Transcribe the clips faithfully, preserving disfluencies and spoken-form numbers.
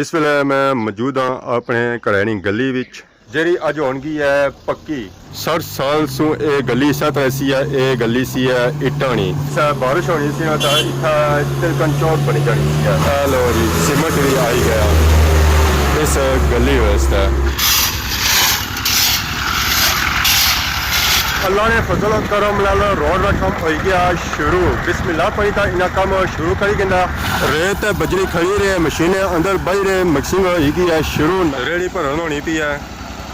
اس ویلے میں موجود ہاں اپنے گھرے نی گلی وچ، جیڑھی اج ہون گئی ہے پکی۔ سٹھ سال سوں اے گلی اسے طرح سی ہے، اے گلی سی ہے اٹاں نی۔ اسے بارش ہونی سی نا تاں اتھا تلکن چوک بنی جانی سی ہے۔ اے لو جی، سیمنٹ وی آئی گیا اس گلی واسطے۔ اللہ نے فضل و کرم نال روڈ نا کم ہوئی گیا شروع۔ بسم اللہ پڑھی تاں انہاں کم شروع کری گھندا۔ ریت تے بجری کھڑی رہے، مشینیں اندر بہی رہے، مکسنگ ہوئی گئی ہے شروع۔ ریڑھی بھرن ہونی پئی ہے۔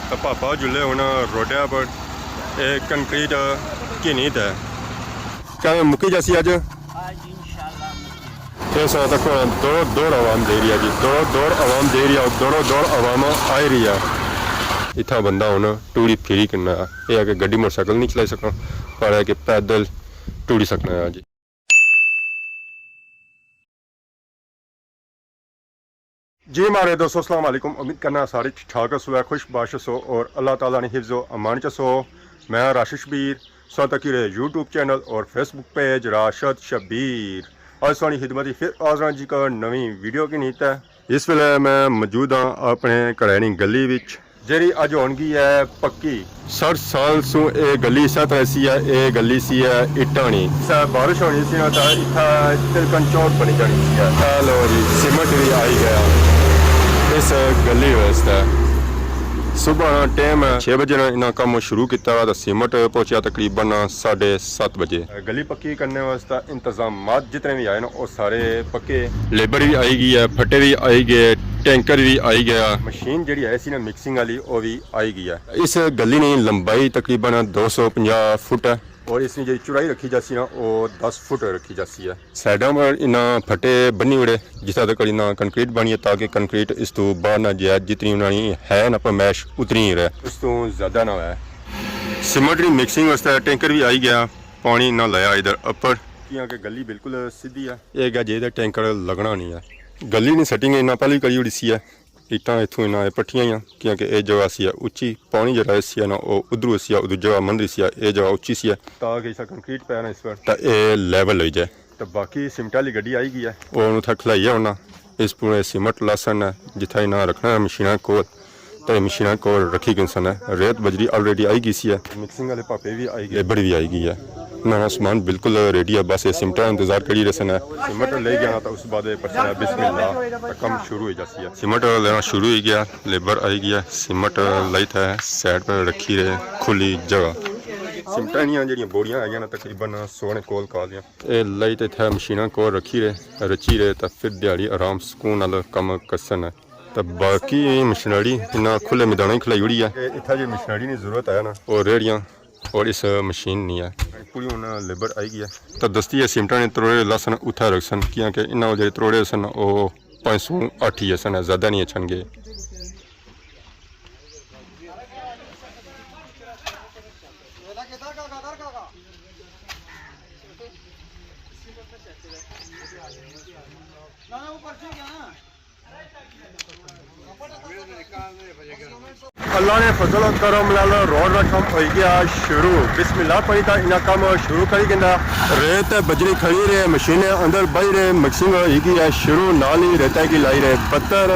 تے پاپا جلے ہن روڈے پر، اے کنکریٹ گھنی تے۔ کیا مکی جاسی اج؟ آج انشاءاللہ مکی۔ اس وقت تک دوڑ دوڑ عوام جائی رہی ہے جی، دوڑ دوڑ عوام جائی رہی ہے، دوڑو دوڑ عوام آئی رہی ہے۔ اتھا بندہ ہن ٹوری پھری کرنا ہے۔ اے ہے کہ گڈی موٹر سائیکل نہیں چلائی سکنا، پر ہے کہ پیدل ٹوری سکنا ہے جی۔ جی ماڑے دوستو، السلام علیکم۔ امید کرنا سارے ٹھیک ٹھاک ہسو، خوش باش ہسو اور اللہ تعالیٰ نے حفظ و امان چ ہسو۔ میں راشد شبیر، سو تکی رہے یوٹیوب چینل اور فیس بک پیج راشد شبیر۔ اج سوہنی خدمت پھر حاضر ہاں جی کا نویں ویڈیو کی نیت ہے۔ اس ویلے میں موجود ہاں اپنے گھرے نی گلی وچ، جیڑھی اج ہون گئی ہے پکی۔ سٹھ سال سوں اے گلی اسے طرح سی ہے، اے گلی سی ہے اٹاں نی۔ اسے بارش ہونی سی نا تاں اتھا تلکن چوک بنی جانی سی ہے۔ اے لو جی، سیمنٹ وی آئی گیا اس گلی واسطے۔ صبح نا ٹائم ہے، چھ بجے نا انہاں کم شروع کیتا تے سیمنٹ پہنچیا تقریباً ساڑھے ست بجے۔ گلی پکی کرنے واسطے انتظامات جتنے بھی آئے نا، وہ سارے پکے۔ لیبر بھی آئی گئی ہے، پھٹے بھی آئی گئے، ٹینکر بھی آئی گیا۔ مشین جڑی آئی سی نا مکسنگ والی، وہ بھی آئی گئی ہے۔ اس گلی نی لمبائی تقریباً دو سو پنجاہ فٹ ہے۔ اور اس نی جڑی چوڑائی رکھی جاسی نا، وہ دس فٹ رکھی جاسی ہے۔ سائیڈاں پر انہاں پھٹے بنی اڑے، جتھا تک انہاں کنکریٹ بنی ہے، تاکہ کنکریٹ اس تو باہر نہ جائے، جتنی انہاں نی ہے نا پیمائش، اتنی ہی رہے، اس تو زیادہ نہ ہوئے۔ سیمنٹ نی مکسنگ واسطے ٹینکر بھی آئی گیا۔ پانی نہ لایا ادھر اپر۔ کیاں کہ گلی بالکل سیدھی ہے۔ اے گا جے دا ٹینکر لگنا نہیں ہے۔ گلی نی سیٹنگ انہاں پہلے کری اڑی سی ہے۔ اٹاں اتھوں انہاں اے پٹھیاں ہیاں، کیاں کہ اے جگہ سی ہے اچی، پانی جڑا سی ہے نا، او ادھروں سی ہے، ادھر جگہ مندری سی ہے، اے جگہ اچی سی ہے۔ تاکہ اسا کنکریٹ پیا نا اس پر۔ تاں اے لیول ہوئی جائے۔ تاں باقی سیمنٹ والی گڈی آئی گئی ہے۔ او ہن اتھا کھلائی ہے انہاں، اس پورے سیمنٹ لاسن ہے، جتھا انہاں رکھنا ہے مشیناں کول۔ تے مشیناں کول رکھی گئی سن۔ ریت بجری آلریڈی آئی گئی سی ہے۔ مکسنگ والے پاپے بھی آئی گئے۔ لیبر بھی آئی گئی ہے۔ نہ سامان بالکل ریڈی ہے، بس یہ سیمنٹاں انتظار کری رہے سن۔ سیمنٹ لے گیا نا، تو اس بعد یہ پچھنا بسم اللہ، تو کم شروع ہو جاسی ہے۔ سیمنٹ لینا شروع ہو گیا، لیبر آئی گئی ہے۔ سیمنٹ لائی تھا سائیڈ پر رکھی رہے کھلی جگہ۔ سیمنٹاں نیاں جڑیاں بوریاں آئیاں نا، تقریباً سو نے کول کال دیاں۔ اے لائی تے تھے مشیناں کول رکھی رہے، رچی رہے، تے پھر دیہاڑی آرام سکون نال کم کرسن۔ تے باقی مشینری انہاں کھلے میداناں ہی کھلائی اڑی ہے۔ تے اتھا جے مشینری نی ضرورت ہے نا، اور ریڑیاں اور اس مشین نی ہے۔ پوری ہن لیبر آئی گئی ہے۔ تے دستی ہے سیمنٹاں نے تروڑے لاسن اتھا رکھسن، کیاں کہ انہاں جے تروڑے سن او پانچ سو اٹھ ہی سن، زیادہ نہیں اچھن گے۔ اللہ نے فضل و کرم نال روڈ نا کم ہوئی گیا شروع۔ بسم اللہ پڑھی تاں انہاں کم شروع کری گھندا۔ ریت تے بجری کھڑی رہے، مشینیں اندر بہی رہے، مکسنگ ہوئی گئی ہے شروع، نال ہی ریتہ کی لائی رہے پتھر،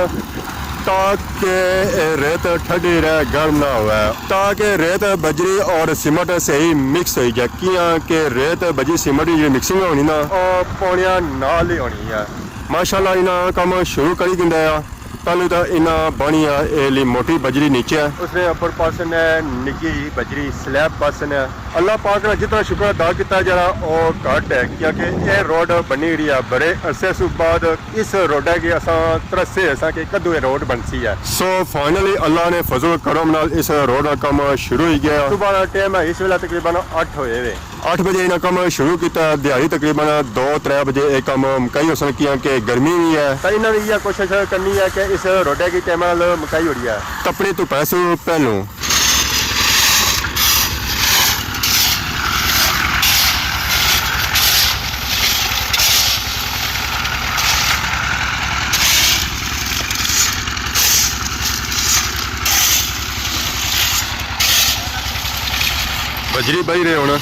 تاکہ اے ریت ٹھڈی رہے، گرم نہ ہوئے، تاکہ ریت بجری اور سیمنٹ صحیح مکس ہوئی جائے۔ کیاں کہ ریت بجری سیمنٹ دی مکسنگ ہونی نا، او پانیاں نال ہی ہونی ہے۔ ماشاءاللہ انہاں کم شروع کری گھندا ہے۔ پہلے تاں انہاں بانی ہے اے لی موٹی بجری نیچے ہے۔ اس نے اپر پاسن ہے نکی بجری سلیب پاسن ہے۔ اللہ پاک نا جتنا شکر ادا کیتا جڑا او گھٹ ہے، کیونکہ اے روڈ بنی رہی ہے بڑے عرصے سوں بعد۔ اس روڈا کی اساں ترسے اساں کہ کدوں اے روڈ بنسی ہے۔ سو فائنلی اللہ نے فضل و کرم نال اس روڈ نا کم شروع ہوئی گیا۔ صبح نا ٹائم ہے، اس ویلے تقریباً اٹھ ہوئے وے۔ اٹھ بجے انہاں کم شروع کیتا، دیہاڑی تقریباً دو ترے بجے اے کم مکائی ہوسن، کیاں کہ گرمی وی ہے۔ تاں انہاں وی ایہہ کوشش کرنی ہے کہ اس روڈے کی ٹائم نال مکائی اوڑی ہے۔ تپنی تو پیسوں پہلوں۔ بجری بہی رہے ہن،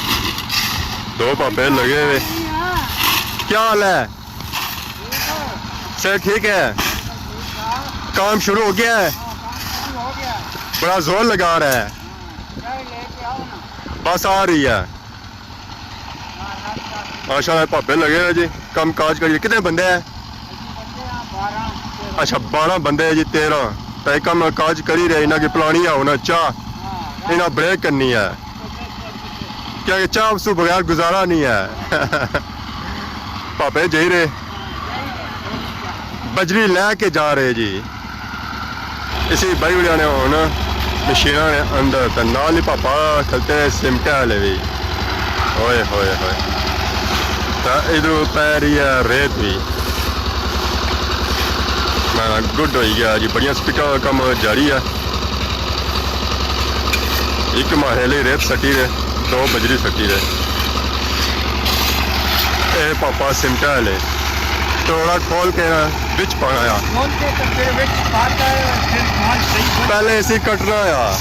دو پاپے لگے ہوئے۔ کیا حال ہے؟ سر ٹھیک ہے؟ کام شروع ہو گیا ہے؟ بڑا زور لگا رہا ہے۔ بس آ رہی ہے۔ ماشاءاللہ، پاپے لگے ہوئے جی، کم کاج کریے۔ کتنے بندے ہیں؟ اچھا، بارہ بندے ہیں جی، تیرہ۔ تے کم کاج کری رہے، انہاں کی پلانی ہے ہونا چاہ، انہاں بریک کرنی ہے۔ کیا کہ چاہ اس تو بغیر گزارا نہیں ہے۔ پاپے جائی رہے، بجری لے کے جا رہے جی۔ اسی بائی اڑیا نے ہن مشیناں نے اندر، تے نال ہی پاپا کھلتے سمٹے والے بھی۔ ہوئے ہوئے ہوئے۔ تے ادھروں پے رہی ہے ریت بھی۔ میں گڈ ہوئی گیا جی، بڑیاں سپیڈاں کم جاری ہے۔ ایک ماہے لئی ریت سٹی رہے، دو بجری سٹی رہے۔ اے پاپا سمٹا لے، توڑا کھول کے نا بچ پانا آ۔ کھول کے تے پھر وچ پاتا ہے اور پھر مال صحیح بن پہلے اسی کٹنا آ،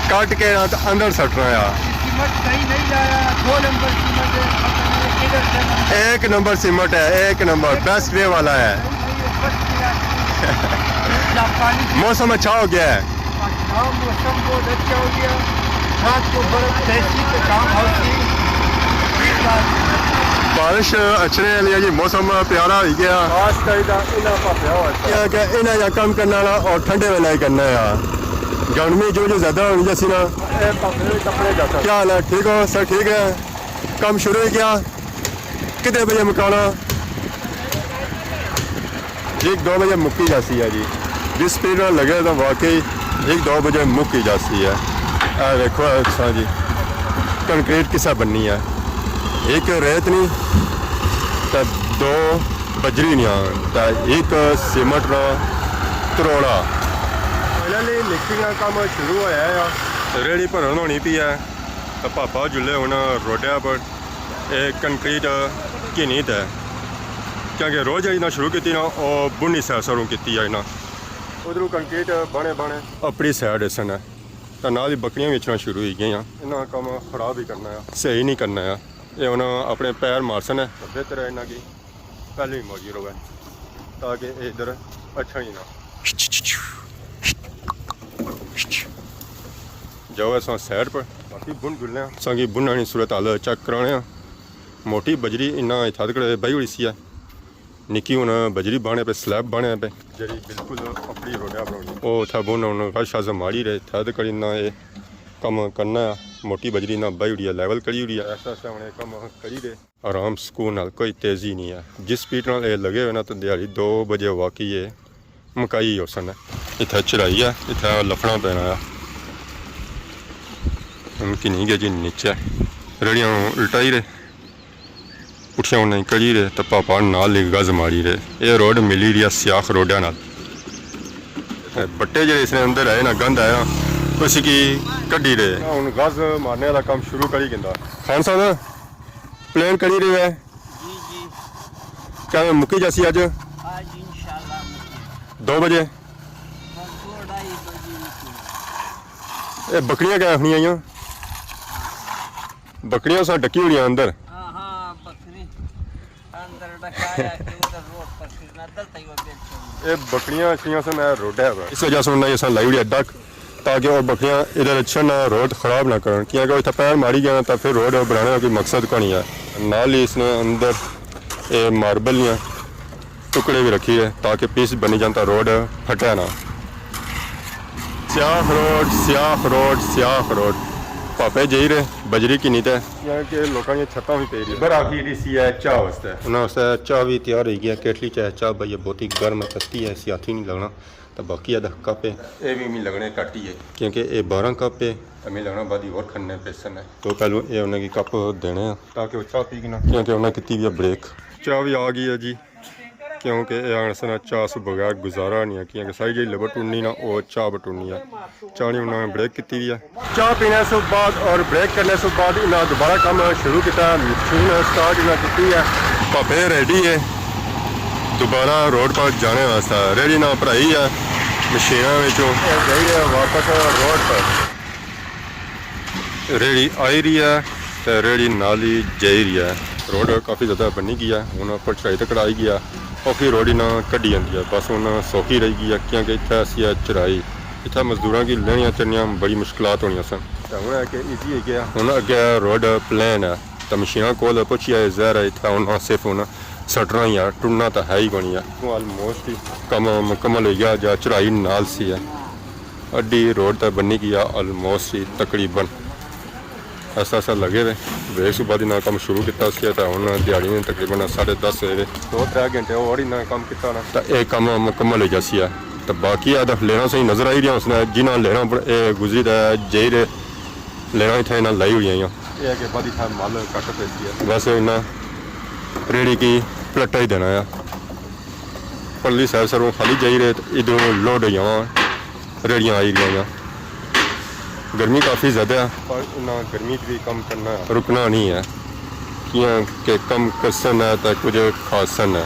کٹ کے نا تے اندر سٹنا آ۔ سیمنٹ صحیح نہیں لایا، دو نمبر سیمنٹ ہے، پتہ نہیں کدھر سے لایا۔ ایک نمبر سیمنٹ ہے، ایک نمبر، بیسٹ وے والا ہے۔ نہیں، نہیں، یہ فرسٹ کلاس ہے۔ جاپانی۔ موسم اچھا ہو گیا ہے۔ ہاں، موسم بہت اچھا ہو گیا۔ رات کو برف تھی سی تے کام ہاؤس تھی۔ بارش اچھنے والی ہے جی، موسم پیارا ہوئی گیا۔ خاص کر دا انہاں پاپیا ہوا ہے۔ کیا کہ انہاں یا کام کرنا والا اور ٹھنڈے ویلے ہی کرنا ہے۔ گرمی جو جو زیادہ ہونی جیسی نا۔ اے پاپے دے کپڑے جیسا۔ کیا حال ہے؟ ٹھیک ہو؟ سب ٹھیک ہے؟ کم شروع ہی گیا؟ کتنے بجے مکانا؟ ایک دو بجے مکی جاسی ہے جی۔ جس سپیڈ نال لگے تو واقعی ایک دو بجے مکی جاسی ہے۔ اے ویکھو اساں جی، کنکریٹ کسا بننی ہے۔ ایک ریت نہیں تے دو بجری نہیں آن تے ایک سیمنٹ نا تروڑا۔ فائنلی مکسنگ نا کم شروع ہویا ہے۔ ریڑھی بھرن ہونی پئی ہے۔ تے پاپا جلے ہن روڈے پر اے کنکریٹ گھنی تے، کیونکہ روڈ جیڑھی انہاں شروع کیتی نا، او بنی سائیڈ سروں کیتی ہے انہاں۔ ادھروں کنکریٹ بنے بنے اپنی سائیڈ اسن ہے، تے نال ہی بکریاں وی اچھنا شروع ہوئی گئیاں۔ انہاں کم خراب ہی کرنا ہے، صحیح نہیں کرنا ہے۔ اے انہاں اپنے پیر مارسن ہے، بہتر ہے انہاں کی پہلے ہی موڑی روے تاکہ اے ادھر اچھن ہی نہ۔ جاؤ اساں سائیڈ پر، باقی بن جلنے آں۔ اساں کی بناں نی صورت حال چیک کرانے آں۔ موٹی بجری انہاں اتھا تکڑے بائی ہوئی سی ہے، نکی ہن بجری بانے پہ، سلیب بانے پہ۔ جیڑھی بالکل اپنی روڈا پر ہونی۔ او اتھا بن ہن غش شاز ماڑی رہے، اتھا تکڑی نہ اے کم کرنا ہے۔ موٹی بجری نہ بائی ہوئی ہے، لیول کری ہوئی ہے۔ ایسا ایسا ہن اے کم کری رہے۔ آرام سکون نال، کوئی تیزی نہیں ہے۔ جس سپیڈ نال اے لگے ہوئے نا تو دیہاڑی دو بجے واقعی اے مکائی ہوسن۔ اتھا چڑھائی ہے، اتھا لفڑاں پینا ہے۔ ہن کی نہیں گیا جی نیچے۔ ریڑیاں الٹائی رہے، پٹھیاں انہیں کری رہے، تے پاپا نال ہی گز ماری رہے۔ اے روڈ ملی رہی ہے سیاخ روڈا نال۔ اے بٹے جڑے اس نے اندر آئے نا، گند آیا، اسی کی کڈی رہے۔ ہن گز مارنے والا کام شروع کری گندا۔ خان صاحب، پلان کری رہے ہے؟ جی، جی۔ کیا میں مکی جاسی اج؟ آج انشاءاللہ مکی۔ دو بجے؟ بس دو ڈھائی بجے مکی۔ اے بکریاں کیا آخنی آئیاں؟ بکریاں سا ڈکی ہوئی اندر۔ ہاں، ہاں، بکری اندر ڈکایا کہ ادھر روڈ پر پھرنا، دل تیو بیچ۔ اے بکریاں اچھنیاں سن، اے روڈ ہے۔ اس وجہ سے انہاں نے اساں لائی ہوئی ہے ڈک۔ تاکہ او بکریاں ادھر اچھن نہ، روڈ خراب نہ کرن، کیونکہ اتھا پیر ماری گیا نا تاں پھر روڈ بنانے نا کوئی مقصد کونی ہے۔ نال ہی اس نے اندر اے ماربل نیاں ٹکڑے بھی رکھی ہے تاکہ پیس بنی جان تاں روڈ پھٹے نہ۔ سیاہ روڈ، سیاہ روڈ، سیاہ روڈ۔ پاپے جائی رہے بجری کی نہیں تے۔ کیونکہ لوکاں دیاں چھتاں بھی پئی رہی۔ برا کی رہی سی ہے چاہ واسطے۔ انہاں واسطے چاہ بھی تیار ہوئی گیا، کیٹلی چ ہے چاہ بھائی، بہت ہی گرم ہے، تتی ہے، اسی ہاتھ ہی نہیں لگنا۔ تے باقی ادا کپ ہے۔ اے وی می لگنے کٹ ہی ہے۔ کیونکہ اے بارہ کپ ہے۔ تے می لگنا بعد ہی اور کھننے پیسن ہے۔ تو پہلو اے انہاں کی کپ دینے ہیں۔ تاکہ وہ چاہ پی کے نا۔ کیونکہ انہاں کیتی وی ہے بریک۔ چاہ وی آ گئی ہے جی۔ کیونکہ اے آخسن چاہ سو بغیر گزارا نہیں ہے۔ کیونکہ ساری جیڑھی لیبر ٹرنی نا، او چاہ پر ٹرنی ہے۔ چاہ نی انہاں بریک کیتی وی ہے۔ چاہ پینے سے بعد اور بریک کرنے سے بعد انہاں دوبارہ کم شروع کیتا ہے۔ مشین سٹارٹ انہاں کیتی ہے۔ پاپے ریڈی ہے دوبارہ روڈ پر جانے واسطے۔ ریڑھی نہ بھرائی ہے مشیناں وچوں۔ اے جائی رہے واپس روڈ پر۔ ریڑھی آئی رہی ہے تے ریڑھی نال ہی جائی رہی ہے۔ روڈ کافی زیادہ بنی گئی ہے، ہن اپر چڑھائی تکڑ آئی گیا۔ اوکھی روڈ انہاں کڈی آندی ہے، بس ہن سوکھی رہی گئی ہے، کیونکہ اتھے اسی ہے چڑھائی، اتھے مزدوراں کی لہنیاں چڑھنیاں بڑی مشکلات ہونیاں سن۔ تے ہن ہے کہ ایزی ہوئی گیا، ہن اگے روڈ پلین ہے، تے مشیناں کول پہنچی آئے، ظاہر ہے اتھے ہن صرف ہن سٹنا ہی ہے، ٹرنا تے ہے ہی کونی ہے۔ آلموسٹ کم مکمل ہوئی گیا، جا چڑھائی نال سی ہے، اڈی روڈ تے بنی گیا آلموسٹ تقریباً۔ ایسا ایسا لگے وے۔ بریک سوں بعد انہاں کم شروع کیتا سی تے ہن دیہاڑی نے تقریباً ساڑھے دس ہوئے وے۔ دو ترے گھنٹے ہور انہاں کم کیتا نا۔ تے اے کم مکمل ہوئی جاسی ہے۔ تے باقی اے تے لینا صحیح نظر آئی رہیا اس نے، جنہاں لینا پر اے گزری تے جائی رہے، لینا اتھے انہاں لائی ہوئی ہیں۔ اے ہے کہ بعد اتھے مال کٹ پیسی ہے۔ بس انہاں ریڑھی کی پلٹا ہی دینا ہے۔ پرلی سائیڈ سروں خالی جائی رہے تے ادھروں لوڈ ہوئی آواں۔ ریڑیاں آئی رہیاں۔ گرمی کافی زیادہ ہے۔ پر انہاں گرمی چ بھی کم کرنا ہے۔ رکنا نہیں ہے۔ کیاں کہ کم کرسن ہے تے کچھ کھاسن ہے۔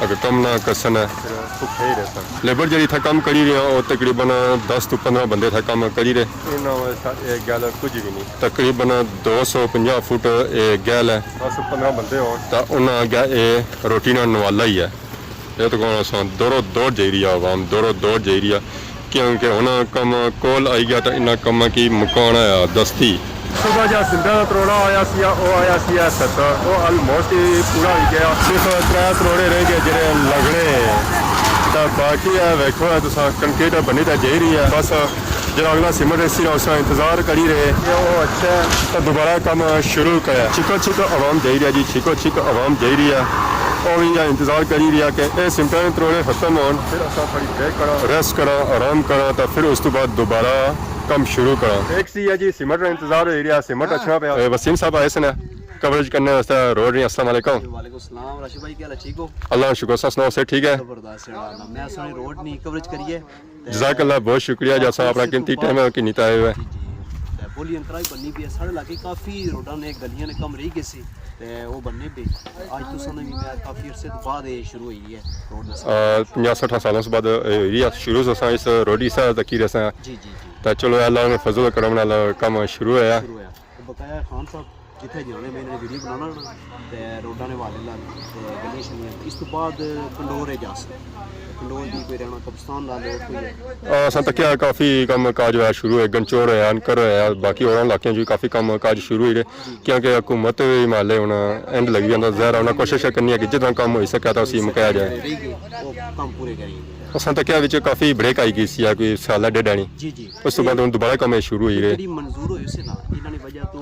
اگر کم نہ کرسن ہے۔ پھر بھکھے ہی رہسن۔ لیبر جڑی اتھا کم کری رہی ہے، وہ تقریباً دس تو پندرہ بندے اتھا کم کری رہے۔ انہاں واسطے اے گل کچھ بھی نہیں۔ تقریباً دو سو پنجاہ فٹ اے گل ہے۔ دس پندرہ بندے ہون۔ تے انہاں اگے اے روٹی نا نوالا ہی ہے۔ اے تو کون اساں دورو دور جائی رہی ہے، عوام دورو دور جائی رہی ہے، کیونکہ ہن کم کول آئی گیا تے انہاں کماں کی مکانا ہے دستی۔ صبح جا سندھا نا تروڑا آیا سی، او آیا سی ستر، او آلموسٹ ہی پورا ہوئی گیا۔ صرف ترے تروڑے رہ گئے جڑے لگنے ہیں۔ تے باقی ہے ویکھو ہے تساں کنکریٹ بنی تے جائی رہی ہے۔ بس جڑا اگلا سیمنٹ ایسی نا اس کا انتظار کری رہے۔ یہ وہ اچھا ہے۔ تے دوبارہ کم شروع کرے۔ چھکو چھک عوام جائی رہی ہے جی، چھکو چھک عوام جائی رہی ہے۔ او بھی یہ انتظار کری رہی ہے کہ اے سیمنٹاں نے تروڑے ختم ہون۔ پھر اساں تھوڑی بریک کراں۔ ریسٹ کراں، آرام کراں، تے پھر اس تو بعد دوبارہ کم شروع کراں۔ ایک سی ہے جی، سیمنٹ نا انتظار ہوئی رہیا، سیمنٹ اچھنا پیا۔ اے وسیم صاحب آئے سن کوریج کرنے واسطے روڈ نہیں۔ السلام علیکم۔ وعلیکم السلام راشد بھائی، کیا حال ہے؟ ٹھیک ہو؟ اللہ کا شکر، سب سناؤ، صحت ٹھیک ہے؟ زبردست، میں ساری روڈ نہیں کوریج کریے۔ جزاک اللہ، بہت شکریہ جی، اساں اپنا قیمتی ٹائم ہے کہ نہیں آئے ہوئے۔ جی، جی۔ تے بولی انترائی بنی پئی ہے، ساڑے علاقے کافی روڈاں نے، گلیاں نے کم رہی گئے سی، تے وہ بننے پے۔ اج تساں نے بھی میں کافی عرصے تو بعد یہ شروع ہوئی ہے روڈ دا۔ آ، پنجاہ سٹھاں سالاں سے بعد، اے، ہوئی ہے شروع، اساں اس روڈ اس تک ہی رہساں۔ جی، جی، جی۔ تے چلو، اللہ نے فضل و کرم نال کم شروع ہویا۔ شروع ہویا۔ تے بقایا خان صاحب، جتھے جانے میں انہاں نے ویڈیو بنانا نا، تے روڈاں نے حوالے نال، تے گلیاں شلیاں۔ اس تو بعد پنڈور ہے جاس، پنڈور دی کوئی رہنا، قبرستان لا لو، کوئی ہے۔ آ، اساں تکیا کافی کم کاج ہویا شروع ہے، گنچور ہویا، انکر ہویا، باقی ہوراں علاقیاں جو کافی کم کاج شروع ہوئی رہے، کیونکہ حکومت بھی مالے ہن اینڈ لگی جاندا، ظاہر ہے انہاں کوشش کرنی ہے کہ جتنا کم ہوئی سکے تاں اسی مکایا جائے۔ رہی گئے، وہ کم پورے کری۔ اساں تکیا وچ کافی بریک آئی گئی سی، یا کوئی سال ڈیڑھ آنی۔ جی، جی۔ اس تو بعد ہن دوبارہ کم شروع ہوئی رہے۔ جڑی منظور ہوئی سی نا، انہاں نے وجہ تو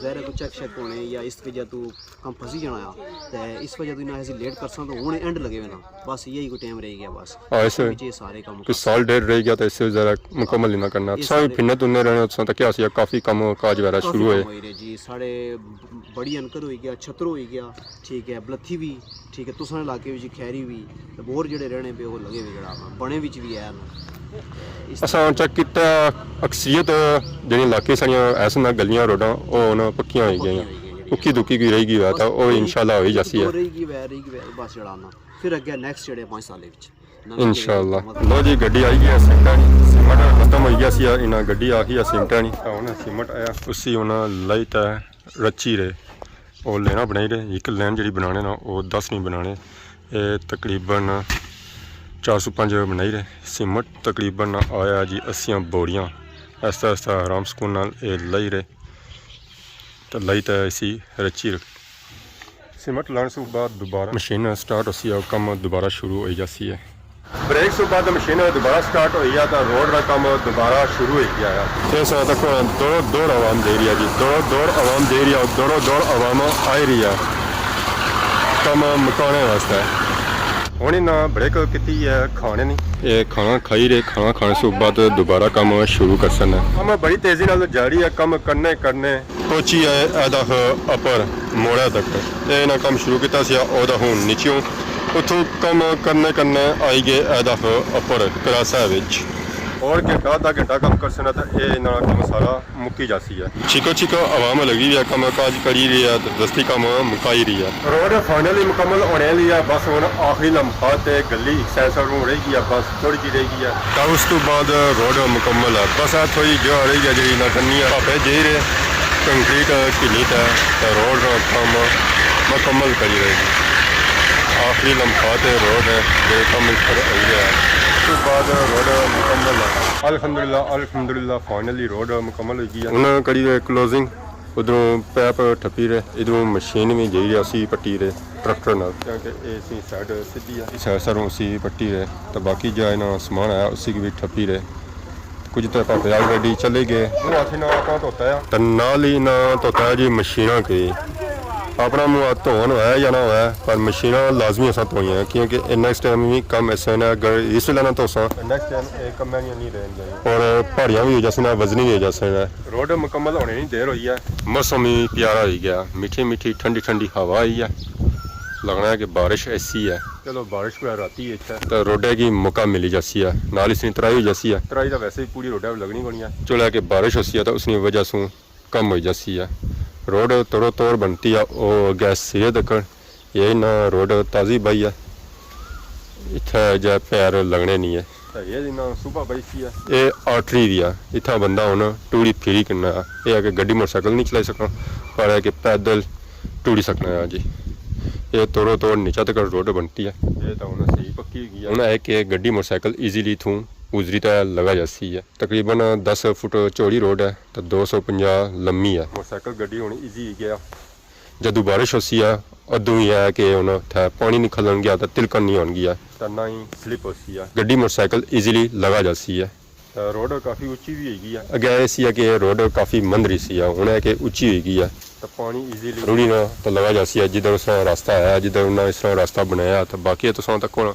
ظاہر ہے کوئی چیک شیک ہونے یا اس وجہ تو کم پھنسی جانا آ، تے اس وجہ تو انہاں ایسی لیٹ کرساں تو ہن اینڈ لگے ہوئے نا، بس یہی کوئی ٹائم رہ گیا بس۔ ہاں، اس وچ یہ سارے کم کوئی سال ڈیڑھ رہ گیا تے اس سے زیادہ مکمل ہی نہ کرنا۔ یہ ساں بھی سارے پھرنے تننے رہنے، اساں تکیا سی کافی کم کاج وغیرہ کافی شروع ہوئے۔ کم ہوئی رہے جی، ساڑے بڑی انکر ہوئی گیا، چھترو ہوئی گیا، ٹھیک ہے، بلتھی بھی، ٹھیک ہے، تساں علاقے وچ کھیری بھی، تے بور جڑے رہنے پے وہ لگے ہوئے جڑا بنے وچ بھی ہے نا۔ اس اساں چیک کیتا، اکثریت جڑی علاقے ساڑیاں ایسے نہ گلیاں روڈاں، او ہن پکیاں ہوئی گئیاں۔ پکیاں ہوئی گئیاں۔ اکی دکی کوئی رہی گئی ہویا تاں او بس انشاءاللہ ہوئی جاسی ہے۔ رہی گئی ہویا، رہی گئی ہویا، بس جڑا نا۔ پھر اگے نیکسٹ جڑے پانچ سالے وچ نویں جڑی انشاءاللہ۔ حکومت۔ لو جی، گڈی آئی گئی ہے سیمنٹاں نی، سیمنٹ ختم ہوئی گیا سی، انہاں گڈی آخی ہے سیمنٹاں نی۔ ہن سیمنٹ آیا، اسی ہن لائی تے رچی رہے۔ او لینا بنائی رہے، ایک لین جڑی بنانے نا، او دس نہیں بنانے۔ اے تقریباً چار سو پنج بنائی رہے۔ سیمنٹ تقریباً آیا جی اسیاں بوریاں۔ ایسا ایسا آرام سکون نال اے لائی رہے۔ تے لائی تے اسی رچی رکھ۔ سیمنٹ لان سو بعد دوبارہ مشین سٹارٹ ہوسی ہے، کم دوبارہ شروع ہوئی جاسی ہے۔ بریک سو بعد مشین دوبارہ سٹارٹ ہوئی ہے، تو روڈ کا کم دوبارہ شروع ہوئی گیا ہے۔ اس وقت تک دور دور عوام جائی رہی ہے جی، دور دور عوام جائی رہی ہے، دوروں دور عوام آئی رہی ہے کم مکانے واسطے۔ ہن انہاں بریک کیتی ہے کھانے نی۔ اے کھانا کھائی رہے، کھانا کھانے سے بعد دوبارہ کم شروع کرسن۔ کم بڑی تیزی نال جاری ہے، کم کرنے کرنے پہنچی ہے ایداخ اپر موڑے تک۔ اے انہاں کم شروع کیتا سی، او دا ہن نیچیوں۔ اتھوں کم کرنے کرنے آئی گئے ایداخ اپر کراسا وچ۔ اور گھنٹہ آدھا گھنٹہ کم کرسن تے اے انہاں کم سارا مکی جاسی ہے۔ چھکو چھکو عوام لگی ہوئی ہے، کم کاج کری رہی ہے تے دستی کم مکائی رہی ہے۔ روڈ فائنلی مکمل ہونے والی ہے، بس ہن آخری لمحہ تے گلی ایک سینسر روڈ رہ گئی ہے، بس تھوڑی جی رہ گئی ہے۔ تے اس تو بعد روڈ مکمل ہے، بس اے تھوڑی جگہ رہ گئی ہے جڑی نہ کرنی ہے۔ پاپے جائی رہے کنکریٹ کنی تے، تے روڈ نا کم مکمل کری رہے۔ آخری لمحات روڈ ہے، جیہڑے کم اس پر ہوئی ہے۔ اس بعد روڈ مکمل ہے۔ الحمدللہ، الحمدللہ، فائنلی روڈ مکمل ہوئی گئی ہے۔ انہاں کری ہے کلوزنگ، ادھروں پیپ ٹھپی رہے، ادھروں مشین بھی جیہڑی اسی پٹی رہے ٹریکٹر نال، کیونکہ اے سی سائیڈ سیدھی ہے، اس سائیڈ سروں اسی پٹی رہے، تو باقی جا انہاں سامان آیا اسی کی بھی ٹھپی رہے۔ کچھ تے پاپے آلریڈی چلے گئے۔ منہ ہاتھ انہاں اپنا دھوتا ہے۔ تے نال ہی انہاں دھوتا ہے جی مشیناں کی۔ اپنا منہ ہاتھ دھون ہویا یا نہ ہویا، پر مشیناں لازمی اساں دھوئیاں، کیونکہ اے نیکسٹ ٹائم وی کم ایسے نہ، اگر اس ویلے نہ دھوساں، نیکسٹ ٹائم اے کماں نیاں نہیں رہن گیاں۔ اور پہاڑیاں وی ہو جاسن، وزنی وی ہو جاسن۔ روڈ مکمل ہونے نی دیر ہوئی ہے، موسم وی پیارا ہوئی گیا، میٹھی میٹھی ٹھنڈی ٹھنڈی ہوا آئی ہے، لگنا ہے کہ بارش ایسی ہے۔ چلو، بارش کوئی راتی اتھے۔ تے روڈے کی موقع ملی جاسی ہے، نال اس نی ترائی ہوئی جاسی ہے۔ ترائی تاں ویسے ہی پوری روڈے پر لگنی کونی ہے۔ چلو، اے کہ بارش ہوسی ہے تاں اس نی وجہ سوں کم ہوئی جاسی ہے۔ روڈ توڑو توڑ بنتی ہے، او اگے سرے تک۔ یہ نہ روڈ تازی بائی ہے، اتھے جے پیر لگنے نہیں ہے۔ تے یہ نہ صبح بائی سی ہے۔ اے آرٹری وی ہے، اتھا بندہ ہن ٹوڑی پھری کننا ہے۔ اے ہے کہ گڈی موٹر سائیکل نہیں چلائی سکنا، پر ہے کہ پیدل ٹوڑی سکنا ہے جی۔ اے توڑو توڑ نیچا تک روڈ بنتی ہے۔ اے تاں ہن صحیح پکی ہوئی ہے۔ ہن ہے کہ گڈی موٹر سائیکل ایزیلی تھوں گزری تے لگا جاسی ہے۔ تقریباً دس فٹ چوڑی روڈ ہے تے دو سو پنجاہ لمبی ہے۔ موٹر سائیکل گڈی ہن ایزی ہی گیا۔ جدوں بارش ہوسی ہے، ادوں ہی ہے کہ ہن اتھے پانی نکلن گیا تے تلکن نہیں ہون گیا۔ تے نہ ہی سلپ ہوسی ہے۔ گڈی موٹر سائیکل ایزیلی لگا جاسی ہے۔ تے روڈ کافی اچی بھی ہوئی گئی ہے۔ اگے اے سی ہے کہ روڈ کافی مندری سی ہے، ہن ہے کہ اچی ہوئی گئی ہے۔ تے پانی ایزیلی روڑی نہ تے لگا جاسی ہے، جدھر اس طرح راستہ ہے، جدھر انہاں اس طرح راستہ بنایا، تے باقی تساں تک ہن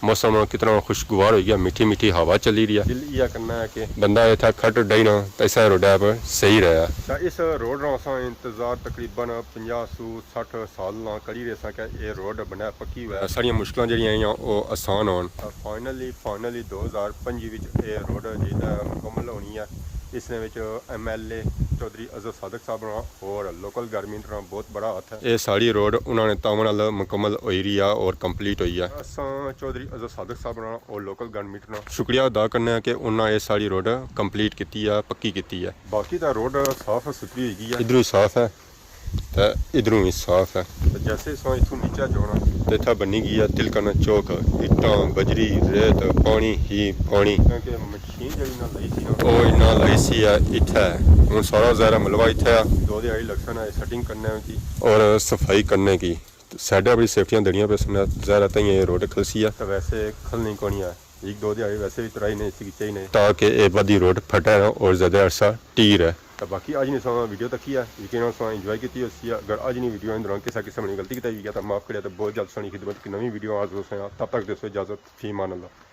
موسم کتنا خوشگوار ہوئی گیا، میٹھی میٹھی ہوا چلی رہی ہے۔ دل یہ کرنا ہے کہ بندہ اتھا کھٹ ڈائی نا تے اسے روڈا پر صحیح رہیا۔ تے اس روڈ نا اساں انتظار تقریباً پنجاہ سو سٹھ سال نا کری رہے ساں کہ اے روڈ بنیا پکی ہوئے، ساریاں مشکلاں جڑیاں آئیاں او آسان ہون۔ تے فائنلی، فائنلی دو ہزار پنجی وچ اے روڈ جیڑا مکمل ہونی ہے۔ اس نے وچ ایم ایل اے چوہدری عزت صادق صاحب نا اور لوکل گورنمنٹ نا بہت بڑا ہاتھ ہے۔ اے ساری روڈ انہاں نے تعاون نال مکمل ہوئی رہی ہے اور کمپلیٹ ہوئی ہے۔ اساں چوہدری عزت صادق صاحب نا اور لوکل گورنمنٹ نا شکریہ ادا کرنے آں کہ انہاں اے ساری روڈ کمپلیٹ کیتی ہے، پکی کیتی ہے۔ باقی تاں روڈ صاف ستھری ہوئی گئی ہے۔ ادھروں صاف ہے تے ادھروں وی صاف ہے۔ تے جیسے اساں اتھوں نیچے جانا تے اتھا بنی گئی ہے تلکن چوک، اٹاں، بجری، ریت، پانی ہی پانی۔ کیونکہ مشین جڑی نہ لائی سی نا، او انہاں لائی سی ہے اتھے۔ ہن سارا ظاہر ہے ملبہ اتھے آ۔ دو دیہاڑی لگسن ہے سیٹنگ کرنے کی اور صفائی کرنے کی۔ سائیڈاں اپنی سیفٹیاں دینیاں پیسن، ظاہر ہے تائیں اے روڈ کھلسی ہے۔ تے ویسے کھلنی کونی ہے، ایک دو دیہاڑی ویسے وی ترائی نے، اس کی چاہی نے۔ تاکہ اے بدھی روڈ پھٹے نہ اور زیادہ عرصہ ٹی رہے۔ تے باقی اج نی ساں ویڈیو تکی ہے، یقیناً ساں انجوائے کیتی ہوسی ہے۔ اگر اج نی ویڈیو دوران کسا قسم نی غلطی کیتی ہوئی ہے تاں معاف کریا، تے بہت جلد سانی خدمت کی نویں ویڈیو حاضر ہوساں۔ تب تک دیسو اجازت، فی امان اللہ۔